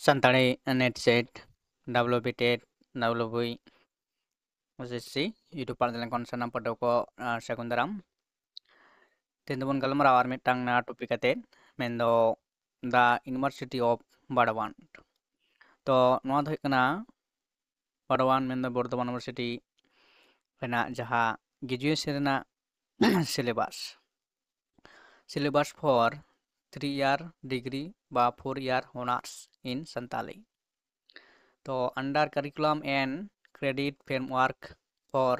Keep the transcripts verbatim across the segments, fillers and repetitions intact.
Santali NET SET, WB TET, WB SSC YouTube ᱯᱟᱨ ᱛᱟᱞᱟᱝ ᱠᱷᱚᱱ ᱥᱟᱱᱟᱢ ᱯᱟᱹᱴᱷᱩᱣᱟᱹ ᱠᱚ ᱟᱨ ᱥᱟᱹᱜᱩᱱ ᱫᱟᱨᱟᱢ᱾ ᱛᱮᱦᱮᱧ ᱫᱚᱵᱚᱱ ᱜᱟᱞᱢᱟᱨᱟᱣᱟ ᱟᱨ ᱢᱤᱫᱴᱟᱝ ᱱᱟᱣᱟ ᱴᱚᱯᱤᱠ ᱟᱛᱮ, ᱢᱮᱱᱫᱚ the University of ᱵᱟᱲᱣᱟᱱ᱾ ᱛᱚ ᱱᱚᱣᱟ ᱫᱚ ᱦᱩᱭᱩᱜ ᱠᱟᱱᱟ ᱵᱟᱲᱣᱟᱱ, ᱢᱮᱱᱫᱚ ᱵᱚᱨᱫᱷᱚᱢᱟᱱ ᱤᱭᱩᱱᱤᱵᱷᱟᱨᱥᱤᱴᱤ ᱨᱮᱱᱟᱜ ᱡᱟᱦᱟᱸ ᱜᱨᱮᱡᱩᱭᱮᱥᱚᱱ ᱨᱮᱱᱟᱜ syllabus, syllabus for three year degree ᱵᱟ four year honours in Santali. ᱛᱚ under curriculum and credit framework for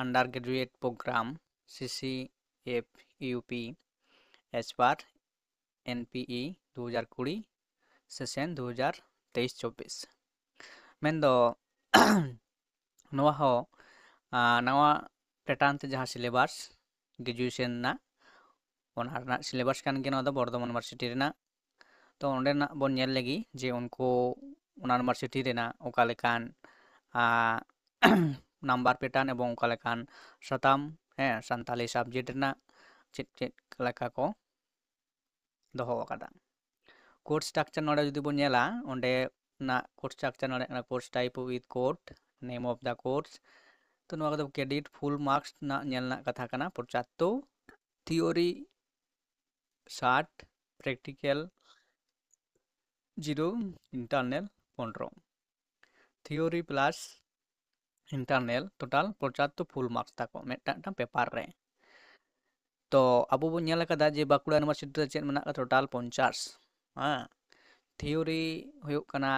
undergraduate program, CCFUP, as per NPE ᱫᱩ ᱦᱟᱡᱟᱨ ᱠᱩᱲᱤ session ᱫᱩ ᱦᱟᱡᱟᱨ ᱛᱮᱭᱤᱥ ᱪᱚᱵᱵᱤᱥ᱾ ᱢᱮᱱᱫᱚ ᱱᱚᱣᱟ ᱦᱚᱸ ᱟᱨ ᱱᱟᱣᱟ pattern ᱛᱮ ᱡᱟᱦᱟᱸ syllabus ᱜᱨᱮᱡᱩᱭᱮᱥᱚᱱ ᱨᱮᱱᱟᱜ, ᱚᱱᱟ ᱨᱮᱱᱟᱜ syllabus ᱠᱟᱱ ᱜᱮᱭᱟ ᱱᱚᱣᱟ ᱫᱚ ᱵᱚᱨᱫᱷᱚᱢᱟᱱ ᱤᱭᱩᱱᱤᱵᱷᱟᱨᱥᱤᱴᱤ ᱨᱮᱱᱟᱜ᱾ ᱛᱚ ᱚᱸᱰᱮᱱᱟᱜ ᱵᱚᱱ ᱧᱮᱞ ᱞᱮᱜᱮ ᱡᱮ ᱩᱱᱠᱩ ᱚᱱᱟ ᱤᱭᱩᱱᱤᱵᱷᱟᱨᱥᱤᱴᱤ ᱨᱮᱱᱟᱜ ᱚᱠᱟ ᱞᱮᱠᱟᱱ ᱟᱨ number pattern ᱮᱵᱚᱝ ᱚᱠᱟ ᱞᱮᱠᱟᱱ ᱥᱟᱛᱟᱢ, ᱦᱮᱸ, ᱥᱟᱱᱛᱟᱞᱤ subject ᱨᱮᱱᱟᱜ ᱪᱮᱫ ᱪᱮᱫ ᱞᱮᱠᱟ ᱠᱚ ᱫᱚᱦᱚ ᱟᱠᱟᱫᱟ᱾ Course structure ᱱᱚᱰᱮ ᱡᱩᱫᱤ ᱵᱚᱱ ᱧᱮᱞᱟ, ᱚᱸᱰᱮᱱᱟᱜ course structure ᱱᱚᱰᱮ ᱠᱟᱱᱟ course type with code, name of the course᱾ ᱛᱚ ᱱᱚᱣᱟ ᱠᱚᱫᱚ credit full marks ᱨᱮᱱᱟᱜ ᱧᱮᱞ ᱨᱮᱱᱟᱜ ᱠᱟᱛᱷᱟ ᱠᱟᱱᱟ, ᱯᱚᱸᱪᱟᱛᱛᱳᱨ, theory ᱥᱟᱴ, practical zero, internal ᱯᱚᱱᱨᱚ᱾ Theory plus internal total ᱯᱚᱸᱪᱟᱛᱛᱳᱨ full marks ᱛᱟᱠᱚ ᱢᱤᱫᱴᱟᱝ ᱢᱤᱫᱴᱟᱝ paper ᱨᱮ᱾ ᱛᱚ ᱟᱵᱚ ᱵᱚᱱ ᱧᱮᱞ ᱟᱠᱟᱫᱟ ᱡᱮ ᱵᱟᱸᱠᱩᱲᱟ ᱤᱭᱩᱱᱤᱵᱷᱟᱨᱥᱤᱴᱤ ᱨᱮ ᱪᱮᱫ ᱢᱮᱱᱟᱜ ᱟᱠᱟᱫᱟ, total ᱯᱚᱧᱪᱟᱥ, ᱦᱮᱸ, theory ᱦᱩᱭᱩᱜ ᱠᱟᱱᱟ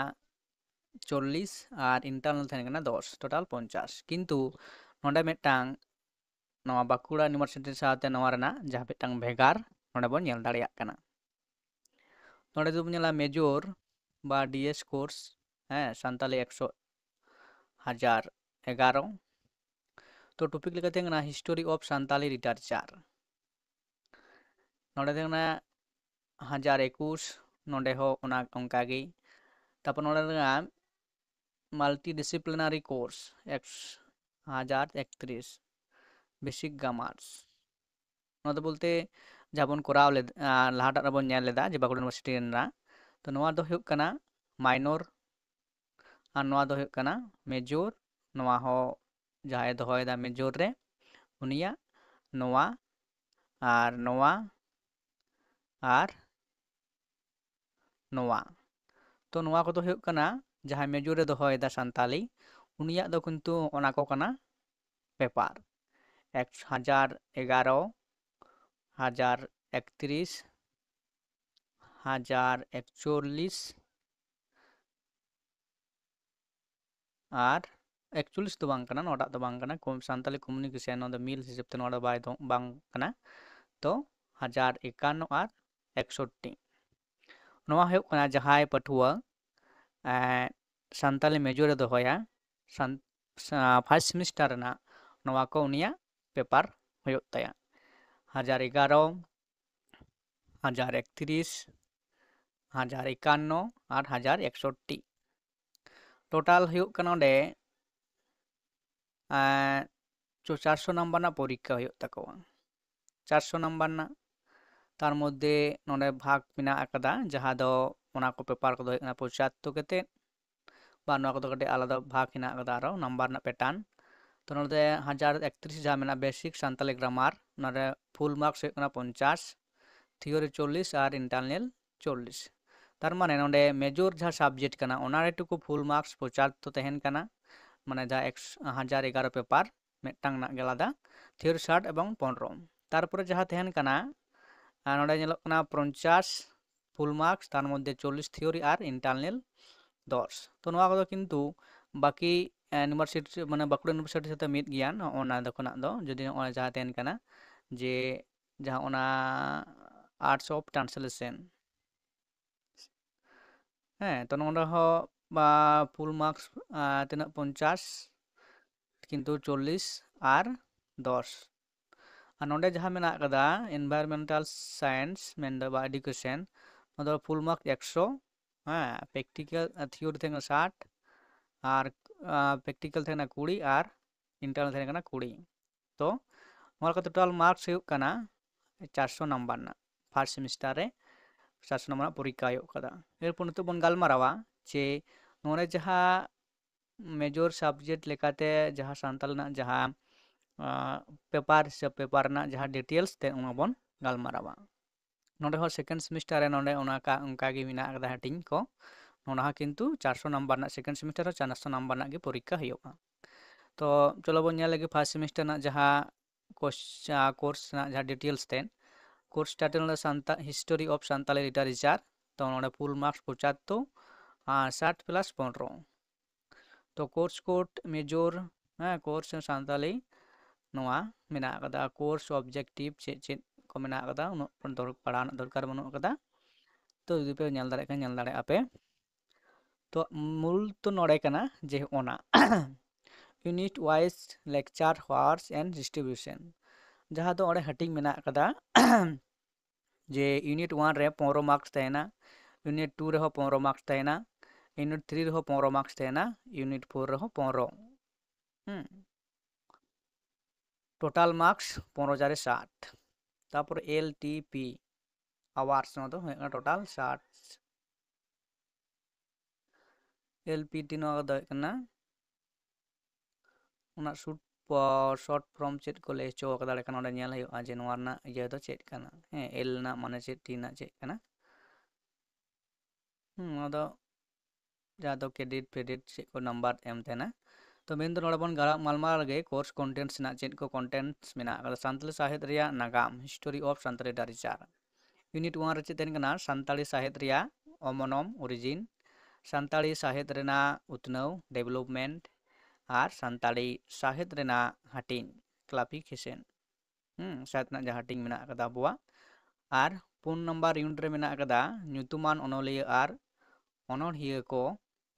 ᱪᱚᱞᱞᱤᱥ ᱟᱨ internal ᱛᱟᱦᱮᱱ ᱠᱟᱱᱟ ᱫᱚᱥ, total ᱯᱚᱧᱪᱟᱥ᱾ ᱠᱤᱱᱛᱩ ᱱᱚᱰᱮ ᱢᱤᱫᱴᱟᱝ ᱱᱚᱣᱟ ᱵᱟᱸᱠᱩᱲᱟ ᱤᱭᱩᱱᱤᱵᱷᱟᱨᱥᱤᱴᱤ ᱥᱟᱶᱛᱮ ᱱᱚᱣᱟ ᱨᱮᱱᱟᱜ ᱡᱟᱦᱟᱸ ᱢᱤᱫᱴᱟᱝ ᱵᱷᱮᱜᱟᱨ ᱱᱚᱰᱮ ᱵᱚᱱ ᱧᱮᱞ ᱫᱟᱲᱮᱭᱟᱜ ᱠᱟᱱᱟ᱾ ᱱᱚᱰᱮ ᱡᱩᱫᱤ ᱵᱚᱱ ᱧᱮᱞᱟ major ᱵᱟ DS course, ᱦᱮᱸ, ᱥᱟᱱᱛᱟᱞᱤ ᱮᱠᱥᱚ, ᱦᱟᱡᱟᱨ ᱮᱜᱟᱨᱚ᱾ ᱛᱚ topic ᱞᱮᱠᱟᱛᱮ ᱠᱟᱱᱟ history of Santali literature᱾ ᱱᱚᱰᱮ ᱫᱚ ᱠᱟᱱᱟ ᱦᱟᱡᱟᱨ ᱮᱠᱩᱥ, ᱱᱚᱰᱮ ᱦᱚᱸ ᱚᱱᱟ ᱚᱱᱠᱟ ᱜᱮ᱾ ᱛᱟᱨᱯᱚᱨ ᱱᱚᱰᱮ ᱫᱚ ᱠᱟᱱᱟ multidisciplinary course ᱮᱠᱥ, ᱦᱟᱡᱟᱨ ᱮᱠᱛᱨᱤᱥ, basic grammars᱾ ᱱᱚᱣᱟ ᱫᱚ ᱵᱚᱞᱛᱮ ᱡᱟᱦᱟᱸ ᱵᱚᱱ ᱠᱚᱨᱟᱣ ᱞᱮᱫ, ᱟᱨ ᱞᱟᱦᱟᱴᱟᱜ ᱨᱮᱵᱚᱱ ᱧᱮᱞ ᱞᱮᱫᱟ ᱡᱮ ᱵᱟᱸᱠᱩᱲᱟ ᱤᱭᱩᱱᱤᱵᱷᱟᱨᱥᱤᱴᱤ ᱨᱮᱱᱟᱜ, ᱛᱚ ᱱᱚᱣᱟ ᱫᱚ ᱦᱩᱭᱩᱜ ᱠᱟᱱᱟ minor, ᱟᱨ ᱱᱚᱣᱟ ᱫᱚ ᱦᱩᱭᱩᱜ ᱠᱟᱱᱟ major᱾ ᱱᱚᱣᱟ ᱦᱚᱸ ᱡᱟᱦᱟᱸᱭ ᱫᱚᱦᱚᱭᱮᱫᱟ major ᱨᱮ, ᱩᱱᱤᱭᱟᱜ ᱱᱚᱣᱟ ᱟᱨ ᱱᱚᱣᱟ ᱟᱨ ᱱᱚᱣᱟ᱾ ᱛᱚ ᱱᱚᱣᱟ ᱠᱚᱫᱚ ᱦᱩᱭᱩᱜ ᱠᱟᱱᱟ ᱡᱟᱦᱟᱸᱭ major ᱮ ᱫᱚᱦᱚᱭᱮᱫᱟ ᱥᱟᱱᱛᱟᱞᱤ, ᱩᱱᱤᱭᱟᱜ ᱫᱚ ᱠᱤᱱᱛᱩ ᱚᱱᱟ ᱠᱚ ᱠᱟᱱᱟ ᱯᱮᱯᱟᱨ, ᱮᱠ ᱦᱟᱡᱟᱨ ᱮᱜᱟᱨᱚ, ᱦᱟᱡᱟᱨ ᱮᱠᱛᱨᱤᱥ, ᱦᱟᱡᱟᱨ ᱮᱠᱪᱚᱞᱞᱤᱥ, ᱟᱨ ᱮᱠᱪᱚᱞᱞᱤᱥ ᱫᱚ ᱵᱟᱝ ᱠᱟᱱᱟ, ᱱᱚᱣᱟᱴᱟᱜ ᱫᱚ ᱵᱟᱝ ᱠᱟᱱᱟ, ᱠᱚᱢ-, ᱥᱟᱱᱛᱟᱞᱤ communication, ᱱᱚᱣᱟ ᱫᱚ ᱢᱤᱞ ᱦᱤᱥᱟᱹᱵ ᱛᱮ ᱱᱚᱣᱟ ᱫᱚ ᱵᱟᱭ ᱫᱚ, ᱵᱟᱝ ᱠᱟᱱᱟ᱾ ᱛᱚ ᱦᱟᱡᱟᱨ ᱮᱠᱟᱱᱱᱚ ᱟᱨ ᱮᱠᱥᱚᱴᱴᱤ᱾ ᱱᱚᱣᱟ ᱦᱩᱭᱩᱜ ᱠᱟᱱᱟ ᱡᱟᱦᱟᱸᱭ ᱯᱟᱹᱴᱷᱩᱣᱟᱹ, ᱮᱸ, ᱥᱟᱱᱛᱟᱞᱤ major ᱮ ᱫᱚᱦᱚᱭᱟ, ᱥᱟᱱ-, ᱥᱟ-, first semester ᱨᱮᱱᱟᱜ, ᱱᱚᱣᱟ ᱠᱚ ᱩᱱᱤᱭᱟᱜ ᱯᱮᱯᱟᱨ ᱦᱩᱭᱩᱜ ᱛᱟᱭᱟ᱾ ᱦᱟᱡᱟᱨ ᱮᱜᱟᱨᱚ, ᱦᱟᱡᱟᱨ ᱮᱠᱛᱨᱤᱥ, ᱦᱟᱡᱟᱨ ᱮᱠᱟᱱᱱᱚ ᱟᱨ ᱦᱟᱡᱟᱨ ᱮᱠᱥᱚᱴᱴᱤ᱾ Total ᱦᱩᱭᱩᱜ ᱠᱟᱱᱟ ᱚᱸᱰᱮ, ᱮᱸ, ᱪᱚ-, ᱪᱟᱨᱥᱚ number ᱨᱮᱱᱟᱜ ᱯᱚᱨᱤᱠᱠᱷᱟ ᱦᱩᱭᱩᱜ ᱛᱟᱠᱚᱣᱟ, ᱪᱟᱨᱥᱚ number ᱨᱮᱱᱟᱜ᱾ ᱛᱟᱨ ᱢᱚᱫᱽᱫᱷᱮ ᱱᱚᱰᱮ ᱵᱷᱟᱜᱽ ᱢᱮᱱᱟᱜ ᱟᱠᱟᱫᱟ, ᱡᱟᱦᱟᱸ ᱫᱚ ᱚᱱᱟ ᱠᱚ ᱯᱮᱯᱟᱨ ᱠᱚᱫᱚ ᱦᱩᱭᱩᱜ ᱠᱟᱱᱟ ᱯᱚᱸᱪᱟᱛᱛᱚᱨ ᱠᱟᱛᱮᱫ, ᱵᱟ ᱱᱚᱣᱟ ᱠᱚᱫᱚ ᱠᱟᱹᱴᱤᱡ ᱟᱞᱟᱫᱟ ᱵᱷᱟᱜᱽ ᱦᱮᱱᱟᱜ ᱟᱠᱟᱫᱟ ᱟᱨᱚ number ᱨᱮᱱᱟᱜ pattern᱾ ᱛᱚ ᱱᱚᱰᱮ ᱦᱟᱡᱟᱨ ᱮᱠᱛᱨᱤᱥ ᱡᱟᱦᱟᱸ ᱢᱮᱱᱟᱜᱼᱟ basic ᱥᱟᱱᱛᱟᱞᱤ grammar, ᱚᱱᱟᱨᱮ full marks ᱦᱩᱭᱩᱜ ᱠᱟᱱᱟ ᱯᱚᱧᱪᱟᱥ, theory ᱪᱚᱞᱞᱤᱥ ᱟᱨ internal ᱪᱚᱞᱞᱤᱥ᱾ ᱛᱟᱨ ᱢᱟᱱᱮ ᱱᱚᱰᱮ major ᱡᱟᱦᱟᱸ subject ᱠᱟᱱᱟ ᱚᱱᱟ ᱨᱮ ᱴᱩᱠᱩ full marks ᱯᱚᱸᱪᱟᱛᱛᱚᱨ ᱛᱟᱦᱮᱱ ᱠᱟᱱᱟ, ᱢᱟᱱᱮ ᱡᱟᱦᱟᱸ ᱮᱠᱥ-, ᱦᱟᱡᱟᱨ ᱮᱜᱟᱨᱚ ᱯᱮᱯᱟᱨ ᱢᱤᱫᱴᱟᱝ ᱨᱮᱱᱟᱜ ᱜᱮ ᱟᱞᱟᱫᱟ, theory ᱥᱟᱴ ᱮᱵᱚᱝ ᱯᱚᱱᱨᱚ᱾ ᱛᱟᱨᱯᱚᱨᱮ ᱡᱟᱦᱟᱸ ᱛᱟᱦᱮᱱ ᱠᱟᱱᱟ, ᱟᱨ ᱱᱚᱰᱮ ᱧᱮᱞᱚᱜ ᱠᱟᱱᱟ ᱯᱚᱧᱪᱟᱥ full marks, ᱛᱟᱨ ᱢᱚᱫᱽᱫᱷᱮ ᱪᱚᱞᱞᱤᱥ theory ᱟᱨ internal ᱫᱚᱥ᱾ ᱛᱚ ᱱᱚᱣᱟ ᱠᱚᱫᱚ ᱠᱤᱱᱛᱩ ᱵᱟᱹᱠᱤ, ᱮ, university, ᱢᱟᱱᱮ ᱵᱟᱸᱠᱩᱲᱟ university ᱥᱟᱛᱮ ᱢᱤᱫ ᱜᱮᱭᱟ᱾ ᱱᱚᱜᱼᱚ ᱱᱟ ᱫᱚ ᱠᱷᱚᱱᱟᱜ ᱫᱚ ᱡᱩᱫᱤ ᱱᱚᱜᱼᱚᱭ ᱡᱟᱦᱟᱸ ᱛᱟᱦᱮᱱ ᱠᱟᱱᱟ ᱡᱮ ᱡᱟᱦᱟᱸ ᱚᱱᱟ arts of translation, ᱦᱮᱸ, ᱛᱚ ᱱᱚᱰᱮ ᱦᱚᱸ, ᱟ, full marks, ᱟ, ᱛᱤᱱᱟᱹᱜ, ᱯᱚᱧᱪᱟᱥ, ᱠᱤᱱᱛᱩ ᱪᱚᱞᱞᱤᱥ ᱟᱨ ᱫᱚᱥ᱾ ᱟᱨ ᱱᱚᱰᱮ ᱡᱟᱦᱟᱸ ᱢᱮᱱᱟᱜ ᱟᱠᱟᱫᱟ environmental science, ᱢᱮᱱᱫᱚ ᱵᱟ education, ᱱᱚᱣᱟ ᱫᱚ full mark ᱮᱠᱥᱚ, ᱦᱮᱸ, practical, ᱟ, theory ᱛᱟᱦᱮᱸ ᱠᱟᱱᱟ ᱥᱟᱴ, ᱟᱨ, ᱟ, practical ᱛᱟᱦᱮᱸ ᱠᱟᱱᱟ ᱠᱩᱲᱤ, ᱟᱨ internal ᱛᱟᱦᱮᱸ ᱠᱟᱱᱟ ᱠᱩᱲᱤ᱾ ᱛᱚ ᱱᱚᱣᱟ ᱞᱮᱠᱟ total marks ᱦᱩᱭᱩᱜ ᱠᱟᱱᱟ ᱪᱟᱨᱥᱚ number ᱨᱮᱱᱟᱜ first semester ᱨᱮ᱾ ᱪᱟᱨᱥᱚ ᱱᱟᱢᱵᱟᱨ ᱨᱮᱱᱟᱜ ᱯᱚᱨᱤᱠᱠᱷᱟ ᱦᱩᱭᱩᱜ ᱠᱟᱫᱟ᱾ ᱮᱨᱯᱚᱨ ᱱᱤᱛᱚᱜ ᱵᱚᱱ ᱜᱟᱞᱢᱟᱨᱟᱣᱟ ᱡᱮ ᱱᱚᱰᱮ ᱡᱟᱦᱟᱸ major subject ᱞᱮᱠᱟᱛᱮ ᱡᱟᱦᱟᱸ ᱥᱟᱱᱛᱟᱲ ᱨᱮᱱᱟᱜ ᱡᱟᱦᱟᱸ ᱯᱮᱯᱟᱨ ᱥᱮ ᱯᱮᱯᱟᱨ ᱨᱮᱱᱟᱜ ᱡᱟᱦᱟᱸ details ᱛᱮ ᱚᱱᱟ ᱵᱚᱱ ᱜᱟᱞᱢᱟᱨᱟᱣᱟ᱾ ᱱᱚᱰᱮ ᱦᱚᱸ second semester ᱨᱮ ᱱᱚᱰᱮ ᱚᱱᱟ ᱠᱟ- ᱚᱱᱠᱟ ᱜᱮ ᱢᱮᱱᱟᱜ ᱟᱠᱟᱫᱟ ᱦᱟᱹᱴᱤᱧ ᱠᱚ᱾ ᱱᱚᱰᱮ ᱦᱚᱸ ᱠᱤᱱᱛᱩ ᱪᱟᱨᱥᱚ ᱱᱟᱢᱵᱟᱨ ᱨᱮᱱᱟᱜ, second semester ᱦᱚᱸ ᱪᱟᱨᱥᱚ ᱱᱟᱢᱵᱟᱨ ᱨᱮᱱᱟᱜ ᱜᱮ ᱯᱚᱨᱤᱠᱠᱷᱟ ᱦᱩᱭᱩᱜᱼᱟ᱾ ᱛᱚ ᱪᱚᱞᱚ ᱵᱚᱱ ᱧᱮᱞ ᱞᱮᱜᱮ first semester ᱨᱮᱱᱟᱜ ᱡᱟᱦᱟᱸ course, course ᱨᱮᱱᱟᱜ ᱡᱟᱦᱟᱸ details ᱛᱮ᱾ Course title ᱫᱚ ᱥᱟᱱᱛᱟ- History of Santali Literature᱾ ᱛᱚ ᱱᱚᱰᱮ full marks ᱯᱚᱸᱪᱟᱛᱛᱳᱨ ᱟᱨ ᱥᱟᱴ plus ᱯᱚᱱᱨᱚ᱾ ᱛᱚ course code major, ᱦᱮᱸ, course ᱥᱟᱱᱛᱟᱞᱤ ᱱᱚᱣᱟ ᱢᱮᱱᱟᱜ ᱟᱠᱟᱫᱟ᱾ Course objective ᱪᱮᱫ ᱪᱮᱫ ᱠᱚ ᱢᱮᱱᱟᱜ ᱟᱠᱟᱫᱟ, ᱩᱱᱟᱹᱜ ᱫᱚᱨ- ᱯᱟᱲᱦᱟᱣ ᱨᱮᱱᱟᱜ ᱫᱚᱨᱠᱟᱨ ᱵᱟᱹᱱᱩᱜ ᱟᱠᱟᱫᱟ᱾ ᱛᱚ ᱡᱩᱫᱤ ᱯᱮ ᱧᱮᱞ ᱫᱟᱲᱮᱭᱟᱜ ᱠᱷᱟᱱ ᱧᱮᱞ ᱫᱟᱲᱮᱭᱟᱜᱼᱟ ᱯᱮ᱾ ᱛᱚ ᱢᱩᱞ ᱛᱚ ᱱᱚᱰᱮ ᱠᱟᱱᱟ ᱡᱮ ᱚᱱᱟ unit wise lecture hours and distribution, ᱡᱟᱦᱟᱸ ᱫᱚ ᱚᱸᱰᱮ ᱦᱟᱹᱴᱤᱧ ᱢᱮᱱᱟᱜ ᱟᱠᱟᱫᱟ ᱡᱮ unit one ᱨᱮ ᱯᱚᱱᱨᱚ marks ᱛᱟᱦᱮᱱᱟ, unit two ᱨᱮᱦᱚᱸ ᱯᱚᱱᱨᱚ marks ᱛᱟᱦᱮᱱᱟ, unit three ᱨᱮᱦᱚᱸ ᱯᱚᱱᱨᱚ marks ᱛᱟᱦᱮᱱᱟ, unit four ᱨᱮᱦᱚᱸ ᱯᱚᱱᱨᱚ᱾ ᱦᱩᱸ᱾ Total marks ᱯᱚᱱᱨᱚ ᱪᱟᱨᱮ ᱥᱟᱴ᱾ ᱛᱟᱨᱯᱚᱨ L T P hours, ᱱᱚᱣᱟ ᱫᱚ ᱦᱩᱭᱩᱜ ᱠᱟᱱᱟ total ᱥᱟᱴ᱾ L P T ᱱᱚᱣᱟ ᱫᱚ ᱦᱩᱭᱩᱜ ᱠᱟᱱᱟ ᱚᱱᱟ short, short form ᱪᱮᱫ ᱠᱚ ᱞᱟᱹᱭ ᱦᱚᱪᱚ ᱠᱟᱫᱟ, ᱮᱸᱰᱮᱠᱷᱟᱱ ᱚᱸᱰᱮ ᱧᱮᱞ ᱦᱩᱭᱩᱜᱼᱟ ᱡᱮ ᱱᱚᱣᱟ ᱨᱮᱱᱟᱜ ᱤᱭᱟᱹ ᱫᱚ ᱪᱮᱫ ᱠᱟᱱᱟ᱾ ᱦᱮᱸ, L ᱨᱮᱱᱟᱜ ᱢᱟᱱᱮ ᱪᱮᱫ, T ᱨᱮᱱᱟᱜ ᱪᱮᱫ ᱠᱟᱱᱟ᱾ ᱦᱩᱸ, ᱱᱚᱣᱟ ᱫᱚ ᱡᱟᱦᱟᱸ ᱫᱚ credit ᱯᱷᱮᱰᱤᱴ ᱪᱮᱫ ᱠᱚ number ᱮᱢ ᱛᱟᱦᱮᱱᱟ᱾ ᱛᱚ ᱢᱮᱱᱫᱚ ᱱᱚᱰᱮ ᱵᱚᱱ ᱜᱟᱞᱢᱟᱨᱟᱣ ᱞᱮᱜᱮ course contents ᱨᱮᱱᱟᱜ ᱪᱮᱫ ᱠᱚ contents ᱢᱮᱱᱟᱜ ᱟᱠᱟᱫᱟ᱾ ᱥᱟᱱᱛᱟᱲᱤ ᱥᱟᱶᱦᱮᱫ ᱨᱮᱭᱟᱜ ᱱᱟᱜᱟᱢ, History of Santali Literature᱾ Unit one ᱨᱮ ᱪᱮᱫ ᱛᱟᱦᱮᱱ ᱠᱟᱱᱟ? ᱥᱟᱱᱛᱟᱲᱤ ᱥᱟᱶᱦᱮᱫ ᱨᱮᱭᱟᱜ ᱚᱢᱚᱱᱚᱢ, origin, ᱥᱟᱱᱛᱟᱲᱤ ᱥᱟᱶᱦᱮᱫ ᱨᱮᱱᱟᱜ ᱩᱛᱱᱟᱹᱣ, development, ᱟᱨ ᱥᱟᱱᱛᱟᱲᱤ ᱥᱟᱶᱦᱮᱫ ᱨᱮᱱᱟᱜ ᱦᱟᱹᱴᱤᱧ, classification᱾ ᱦᱩᱸ, ᱥᱟᱶᱦᱮᱫ ᱨᱮᱱᱟᱜ ᱡᱟᱦᱟᱸ ᱦᱟᱹᱴᱤᱧ ᱢᱮᱱᱟᱜ ᱟᱠᱟᱫᱟ ᱟᱵᱚᱣᱟᱜ᱾ ᱟᱨ ᱯᱩᱱ ᱱᱟᱢᱵᱟᱨ unit ᱨᱮ ᱢᱮᱱᱟᱜ ᱟᱠᱟᱫᱟ ᱧᱩᱛᱩᱢᱟᱱ ᱚᱱᱚᱞᱤᱭᱟᱹ ᱟᱨ ᱚᱱᱚᱬᱦᱤᱭᱟᱹ ᱠᱚ,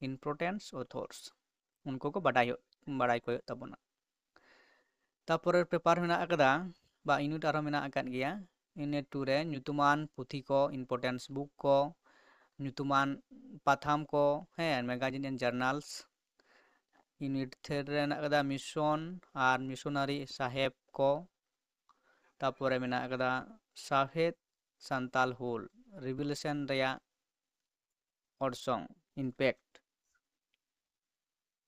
importance authors, ᱩᱱᱠᱩ ᱠᱚ ᱵᱟᱰᱟᱭ ᱦᱩᱭᱩᱜ, ᱵᱟᱰᱟᱭ ᱠᱚ ᱦᱩᱭᱩᱜ ᱛᱟᱵᱚᱱᱟ᱾ ᱛᱟᱯᱚᱨᱮ ᱯᱮᱯᱟᱨ ᱢᱮᱱᱟᱜ ᱟᱠᱟᱫᱟ ᱵᱟ unit ᱟᱨᱦᱚᱸ ᱢᱮᱱᱟᱜ ᱟᱠᱟᱫ ᱜᱮᱭᱟ, unit two ᱨᱮ ᱧᱩᱛᱩᱢᱟᱱ ᱯᱩᱛᱷᱤ ᱠᱚ, importance book ᱠᱚ, ᱧᱩᱛᱩᱢᱟᱱ ᱯᱟᱛᱷᱟᱢ ᱠᱚ, ᱦᱮᱸ, magazine and journals᱾ Unit three ᱨᱮ ᱢᱮᱱᱟᱜ ᱟᱠᱟᱫᱟ mission ᱟᱨ missionary ᱥᱟᱦᱮᱵ ᱠᱚ᱾ ᱛᱟᱯᱚᱨᱮ ᱢᱮᱱᱟᱜ ᱟᱠᱟᱫᱟ ᱥᱟᱶᱦᱮᱫ ᱥᱟᱱᱛᱟᱞ ᱦᱩᱞ, revolution ᱨᱮᱭᱟᱜ ᱚᱨᱥᱚᱝ, impact᱾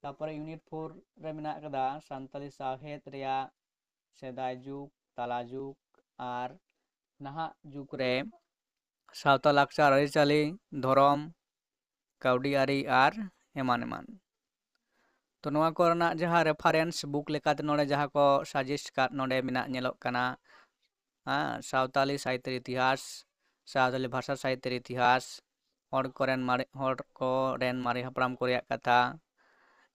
ᱛᱟᱯᱚᱨᱮ unit four ᱨᱮ ᱢᱮᱱᱟᱜ ᱟᱠᱟᱫᱟ ᱥᱟᱱᱛᱟᱲᱤ ᱥᱟᱶᱦᱮᱫ ᱨᱮᱭᱟᱜ ᱥᱮᱫᱟᱭ ᱡᱩᱜᱽ, ᱛᱟᱞᱟ ᱡᱩᱜᱽ ᱟᱨ ᱱᱟᱦᱟᱜ ᱡᱩᱜᱽ ᱨᱮ ᱥᱟᱶᱛᱟ ᱞᱟᱠᱪᱟᱨ ᱟᱹᱨᱤᱪᱟᱹᱞᱤ, ᱫᱷᱚᱨᱚᱢ, ᱠᱟᱹᱣᱰᱤ ᱟᱹᱨᱤ ᱟᱨ ᱮᱢᱟᱱ ᱮᱢᱟᱱ᱾ ᱛᱚ ᱱᱚᱣᱟ ᱠᱚᱨᱮᱱᱟᱜ ᱡᱟᱦᱟᱸ reference book ᱞᱮᱠᱟᱛᱮ ᱱᱚᱰᱮ ᱡᱟᱦᱟᱸ ᱠᱚ suggest ᱠᱟᱫ ᱱᱚᱰᱮ ᱢᱮᱱᱟᱜ ᱧᱮᱞᱚᱜ ᱠᱟᱱᱟ, ᱦᱮᱸ, ᱥᱟᱶᱛᱟᱞᱤ ᱥᱟᱦᱤᱛᱭᱚ ᱤᱛᱤᱦᱟᱥ, ᱥᱟᱶᱛᱟᱞᱤ ᱵᱷᱟᱥᱟ ᱥᱟᱦᱤᱛᱭᱚ ᱤᱛᱤᱦᱟᱥ, ᱦᱚᱲ ᱠᱚᱨᱮᱱ ᱢᱟᱨᱮ, ᱦᱚᱲ ᱠᱚᱨᱮᱱ ᱢᱟᱨᱮ ᱦᱟᱯᱲᱟᱢ ᱠᱚ ᱨᱮᱭᱟᱜ ᱠᱟᱛᱷᱟ,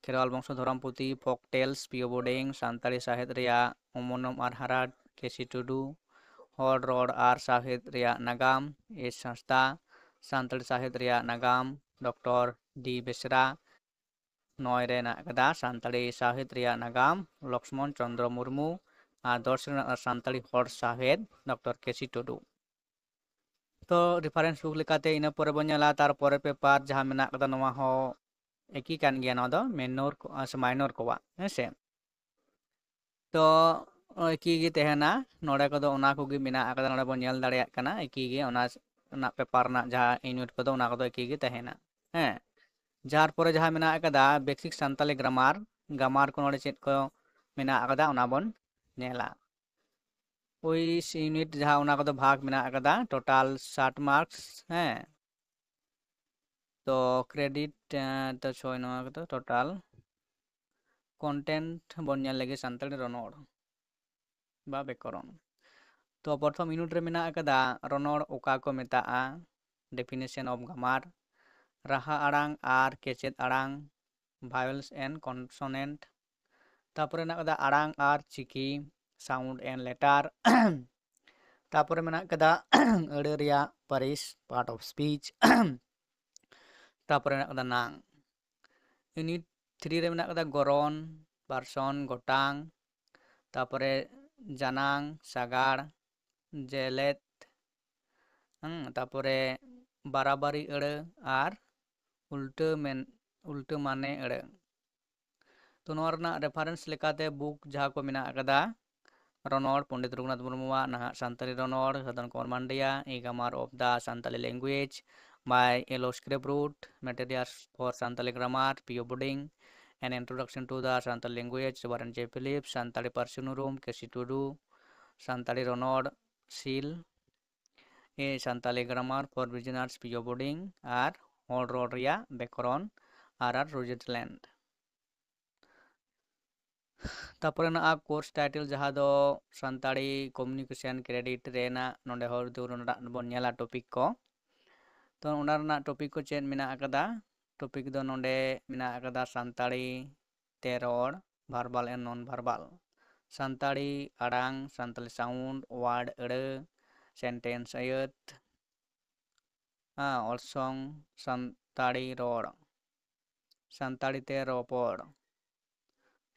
ᱠᱷᱮᱨᱣᱟᱞ ᱵᱚᱝᱥᱚ ᱫᱷᱚᱨᱚᱢ ᱯᱩᱛᱷᱤ, folk tales, ᱯᱤᱭᱳ ᱵᱳᱨᱰᱤᱝ, ᱥᱟᱱᱛᱟᱲᱤ ᱥᱟᱶᱦᱮᱫ ᱨᱮᱭᱟᱜ ᱚᱢᱚᱱᱚᱢ ᱟᱨ ᱦᱟᱨᱟᱴ, ᱠᱮᱥᱤ ᱴᱩᱰᱩ, ᱦᱚᱲ ᱨᱚᱲ ᱟᱨ ᱥᱟᱶᱦᱮᱫ ᱨᱮᱭᱟᱜ ᱱᱟᱜᱟᱢ, ᱮᱥ ᱦᱟᱸᱥᱫᱟ, ᱥᱟᱱᱛᱟᱲᱤ ᱥᱟᱶᱦᱮᱫ ᱨᱮᱭᱟᱜ ᱱᱟᱜᱟᱢ, ᱰᱚᱠᱴᱚᱨ ᱰᱤ ᱵᱮᱥᱨᱟ, ᱱᱚᱭ ᱨᱮ ᱢᱮᱱᱟᱜ ᱟᱠᱟᱫᱟ ᱥᱟᱱᱛᱟᱲᱤ ᱥᱟᱶᱦᱮᱫ ᱨᱮᱭᱟᱜ ᱱᱟᱜᱟᱢ, ᱞᱚᱠᱥᱢᱚᱱ ᱪᱚᱸᱫᱽᱨᱚ ᱢᱩᱨᱢᱩ, ᱟᱨ ᱫᱚᱥ ᱨᱮ ᱢᱮᱱᱟᱜ ᱟᱠᱟᱫᱟ ᱥᱟᱱᱛᱟᱲᱤ ᱦᱚᱲ ᱥᱟᱶᱦᱮᱫ, ᱰᱚᱠᱴᱚᱨ ᱠᱮᱥᱤ ᱴᱩᱰᱩ᱾ ᱛᱚ reference book ᱞᱮᱠᱟᱛᱮ ᱤᱱᱟᱹ ᱯᱚᱨᱮ ᱵᱚᱱ ᱧᱮᱞᱟ, ᱛᱟᱨᱯᱚᱨᱮ paper ᱡᱟᱦᱟᱸ ᱢᱮᱱᱟᱜ ᱟᱠᱟᱫᱟ ᱱᱚᱣᱟ ᱦᱚᱸ ᱮᱠᱤ ᱠᱟᱱ ᱜᱮᱭᱟ, ᱱᱚᱣᱟ ᱫᱚ minor ᱠᱚ-, ᱥᱮ minor ᱠᱚᱣᱟᱜ, ᱦᱮᱸ ᱥᱮ᱾ ᱛᱚ ᱮᱠᱤ ᱜᱮ ᱛᱟᱦᱮᱱᱟ, ᱱᱚᱰᱮ ᱠᱚᱫᱚ ᱚᱱᱟ ᱠᱚᱜᱮ ᱢᱮᱱᱟᱜ ᱟᱠᱟᱫᱟ, ᱱᱚᱰᱮ ᱵᱚᱱ ᱧᱮᱞ ᱫᱟᱲᱮᱭᱟᱜ ᱠᱟᱱᱟ ᱮᱠᱤ ᱜᱮ, ᱚᱱᱟ ᱨᱮᱱᱟᱜ paper ᱨᱮᱱᱟᱜ ᱡᱟᱦᱟᱸ unit ᱠᱚᱫᱚ ᱚᱱᱟ ᱠᱚᱫᱚ ᱮᱠᱤ ᱜᱮ ᱛᱟᱦᱮᱱᱟ, ᱦᱮᱸ᱾ ᱡᱟᱨ ᱯᱚᱨᱮ ᱡᱟᱦᱟᱸ ᱢᱮᱱᱟᱜ ᱟᱠᱟᱫᱟ basic ᱥᱟᱱᱛᱟᱞᱤ grammar, grammar ᱠᱚ ᱱᱚᱰᱮ ᱪᱮᱫ ᱠᱚ ᱢᱮᱱᱟᱜ ᱟᱠᱟᱫᱟ ᱚᱱᱟ ᱵᱚᱱ ᱧᱮᱞᱟ᱾ ᱳᱭ unit ᱡᱟᱦᱟᱸ ᱚᱱᱟ ᱠᱚᱫᱚ ᱵᱷᱟᱜᱽ ᱢᱮᱱᱟᱜ ᱟᱠᱟᱫᱟ, total ᱥᱟᱴ marks, ᱦᱮᱸ᱾ ᱛᱚ credit, ᱮᱸ, ᱛᱚ ᱪᱷᱚᱭ ᱱᱚᱣᱟ ᱠᱚᱫᱚ total content ᱵᱚᱱ ᱧᱮᱞ ᱞᱮᱜᱮ ᱥᱟᱱᱛᱟᱲᱤ ᱨᱚᱱᱚᱲ ᱵᱟ ᱵᱮᱠᱚᱨᱚᱱ᱾ ᱛᱚ ᱯᱨᱚᱛᱷᱚᱢ unit ᱨᱮ ᱢᱮᱱᱟᱜ ᱟᱠᱟᱫᱟ ᱨᱚᱱᱚᱲ ᱚᱠᱟ ᱠᱚ ᱢᱮᱛᱟᱜᱼᱟ, definition of grammar, ᱨᱟᱦᱟ ᱟᱲᱟᱝ ᱟᱨ ᱠᱮᱪᱮᱫ ᱟᱲᱟᱝ, vowels and consonant, ᱛᱟᱯᱚᱨᱮ ᱢᱮᱱᱟᱜ ᱟᱠᱟᱫᱟ ᱟᱲᱟᱝ ᱟᱨ ᱪᱤᱠᱤ, sound and letter, ᱛᱟᱯᱚᱨᱮ ᱢᱮᱱᱟᱜ ᱟᱠᱟᱫᱟ ᱟᱹᱲᱟᱹ ᱨᱮᱭᱟᱜ ᱯᱟᱹᱨᱤᱥ, part of speech, ᱛᱟᱯᱚᱨᱮ ᱢᱮᱱᱟᱜ ᱟᱠᱟᱫᱟ ᱱᱟᱝ᱾ Unit three ᱨᱮ ᱢᱮᱱᱟᱜ ᱟᱠᱟᱫᱟ ᱜᱚᱨᱚᱱ, person, ᱜᱚᱴᱟᱝ, ᱛᱟᱯᱚᱨᱮ ᱡᱟᱱᱟᱝ, ᱥᱟᱜᱟᱲ, ᱡᱮᱞᱮᱫ, ᱦᱩᱸ, ᱛᱟᱯᱚᱨᱮ ᱵᱟᱨᱟᱵᱟᱨᱤ ᱟᱹᱲᱟᱹ ᱟᱨ ᱩᱞᱴᱟᱹ ᱢᱮᱱ, ᱩᱞᱴᱟᱹ ᱢᱟᱱᱮ ᱟᱹᱲᱟᱹ᱾ ᱛᱚ ᱱᱚᱣᱟ ᱨᱮᱱᱟᱜ reference ᱞᱮᱠᱟᱛᱮ book ᱡᱟᱦᱟᱸ ᱠᱚ ᱢᱮᱱᱟᱜ ᱟᱠᱟᱫᱟ, ᱨᱚᱱᱚᱲ, ᱯᱚᱱᱰᱤᱛ ᱨᱚᱜᱷᱩᱱᱟᱛᱷ ᱢᱩᱨᱢᱩᱣᱟᱜ ᱱᱟᱦᱟᱜ ᱥᱟᱱᱛᱟᱲᱤ ᱨᱚᱱᱚᱲ, ᱥᱟᱫᱚᱱ Kumar ᱢᱟᱱᱰᱤᱭᱟ, A Grammar of the Santali Language by L O Script Root, Materials for Santali Grammar, P O Boarding, An Introduction to the Santali Language, Warren J Phillips, Santali ᱯᱟᱹᱨᱥᱤ ᱩᱱᱩᱨᱩᱢ, K C ᱴᱩᱰᱩ, ᱥᱟᱱᱛᱟᱲᱤ ᱨᱚᱱᱚᱲ ᱥᱤᱞ, A Santali Grammar for Beginners, P O Boarding, ᱟᱨ ᱦᱚᱲ ᱨᱚᱲ ᱨᱮᱭᱟᱜ ᱵᱮᱠᱚᱨᱚᱱ, R R Rosenthal᱾ ᱛᱟᱯᱚᱨᱮ ᱢᱮᱱᱟᱜᱼᱟ course title, ᱡᱟᱦᱟᱸ ᱫᱚ Santali communication credit ᱨᱮᱱᱟᱜ, ᱱᱚᱰᱮ ᱦᱚᱸ ᱡᱩᱫᱤ ᱱᱚᱰᱮᱱᱟᱜ ᱵᱚᱱ ᱧᱮᱞᱟ topic ᱠᱚ, ᱛᱚ ᱚᱱᱟ ᱨᱮᱱᱟᱜ topic ᱠᱚ ᱪᱮᱫ ᱢᱮᱱᱟᱜ ᱟᱠᱟᱫᱟ? Topic ᱫᱚ ᱱᱚᱰᱮ ᱢᱮᱱᱟᱜ ᱟᱠᱟᱫᱟ ᱥᱟᱱᱛᱟᱲᱤ ᱛᱮ ᱨᱚᱲ, verbal and non verbal, Santali ᱟᱲᱟᱝ, ᱥᱟᱱᱛᱟᱲᱤ sound, word ᱟᱹᱲᱟᱹ, sentence ᱟᱹᱭᱟᱹᱛ, ᱦᱮᱸ, ᱚᱨᱥᱚᱝ, ᱥᱟᱱᱛᱟᱲᱤ ᱨᱚᱲ, ᱥᱟᱱᱛᱟᱲᱤ ᱛᱮ ᱨᱚᱯᱚᱲ᱾